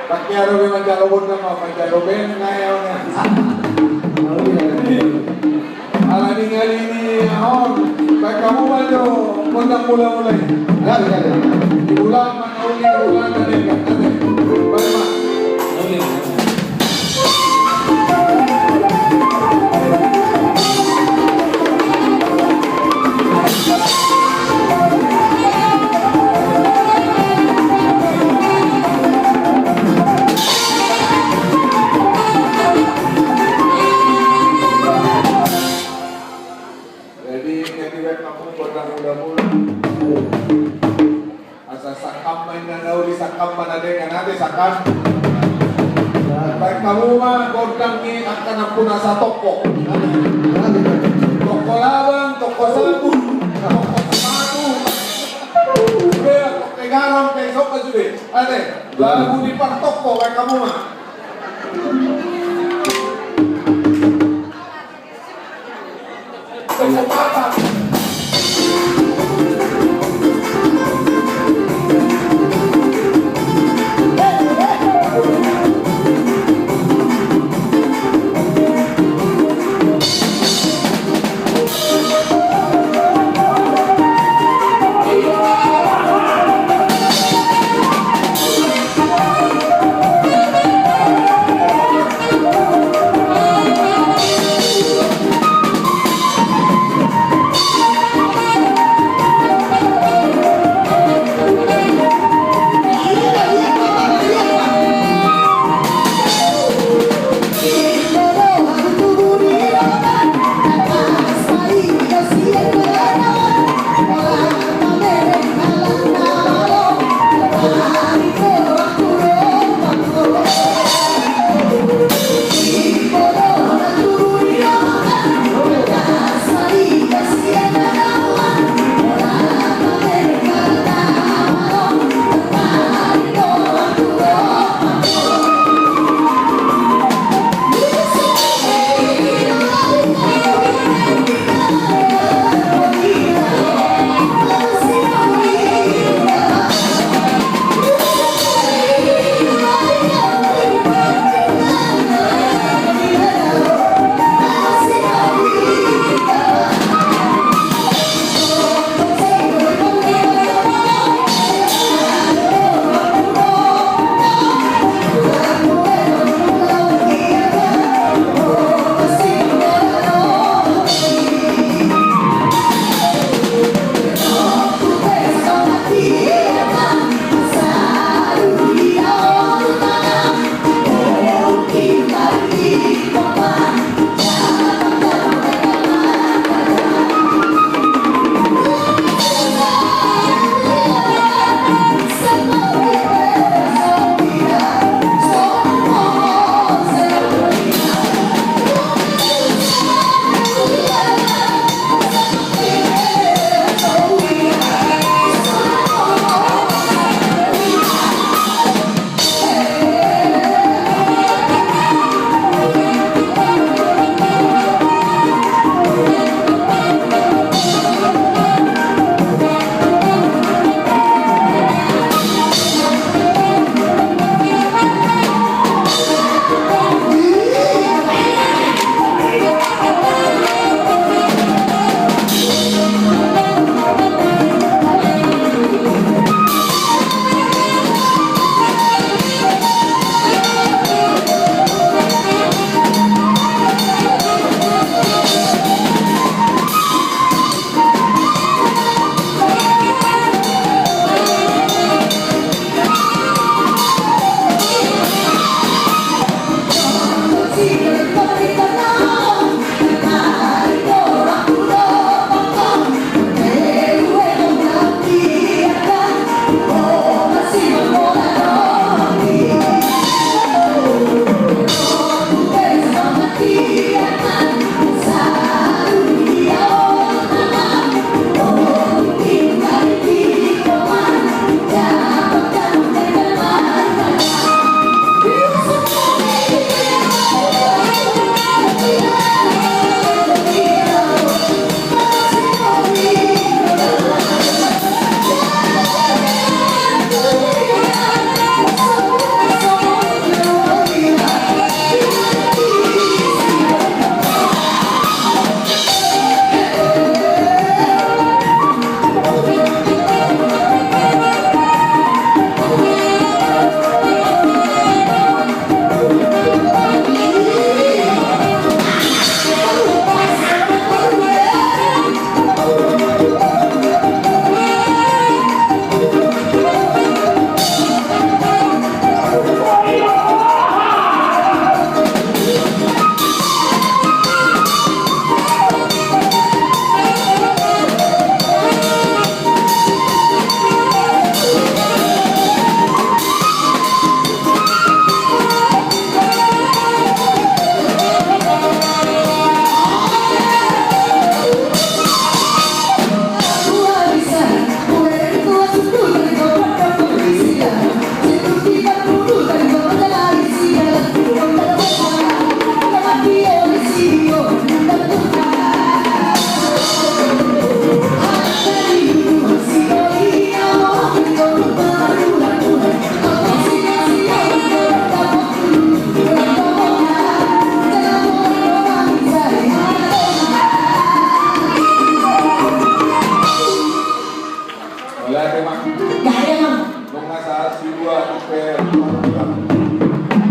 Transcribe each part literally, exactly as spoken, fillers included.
Pakai aro be manjalo gondang ma, manjalo be ngai on. Ala ni ngali ni ahon, baen hamu ma jo gondang mula-mula i. Di bulan mana uli, bulan mana ikan, ate. Baen ma. Jadi, jadi baen hamu gondang mula-mula. Asa sangkam ma inna na uli, sangkam ma na denggan, ate, sangkam. Baen hamu ma gondang ni angka nampuna satoko. Toko labang, toko sabun, toko sapatu. Sude, toko garam, pe sopa sude. Ate, lagu ni partoko, baen hamu ma.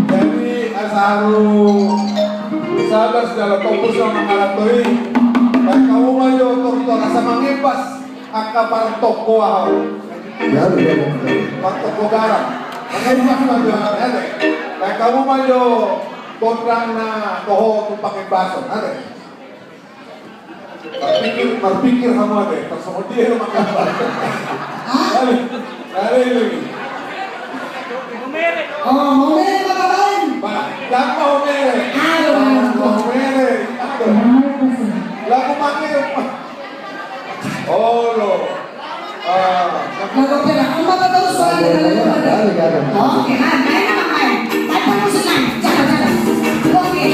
Jadi asa haru sabar segala topus sama karato i. Baen hamu ma jo tortor asa mangimbas angka partokko aha. Partokko garam. Mangimbas ma jo aha. Baen hamu ma jo gondang na toho tu pangimbason. Marpikir, marpikir hamu ate, pas sama dia lu makan. Hah? Kali, kali lu. Oh, mau merek apa lain? Ba, siapa mau merek? Aduh. Mau merek. Aduh. Lagu pakai. Oh, lo. Ah. Lagu apa? Apa kata lu suara dari mana? Oke, main, main, main. Main, main, main. Oke.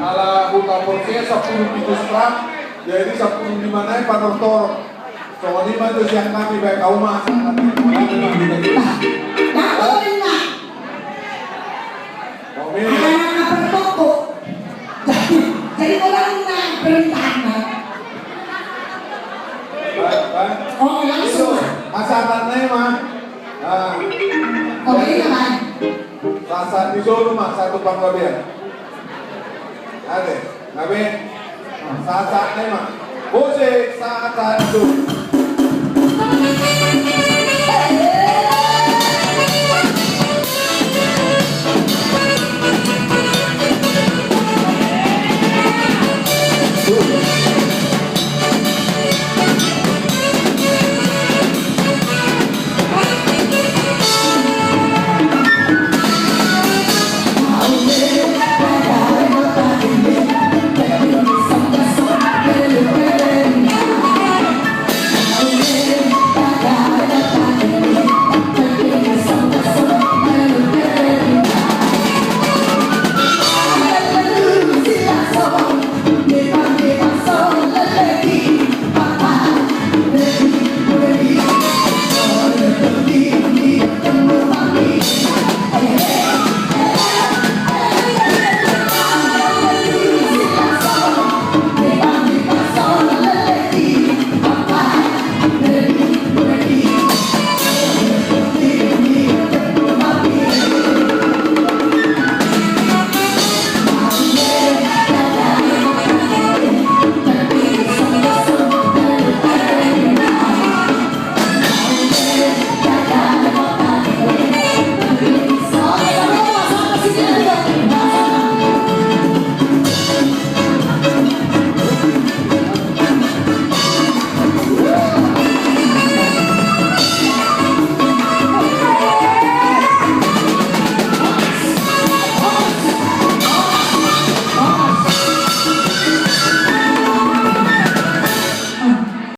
Ala huta Porsea sampulu pitu strak, jadi sampulu lima nai panortor. Songon i ma jo sian hami, baen hamu ma. Jadi orang na perintahna. Oke, langsung. Asa tanai ma. Oke, iya, Bang. Sahat di solo ma, satu panggabean. Ate, gabe. Sahat ni ma. Musik, sahat tu.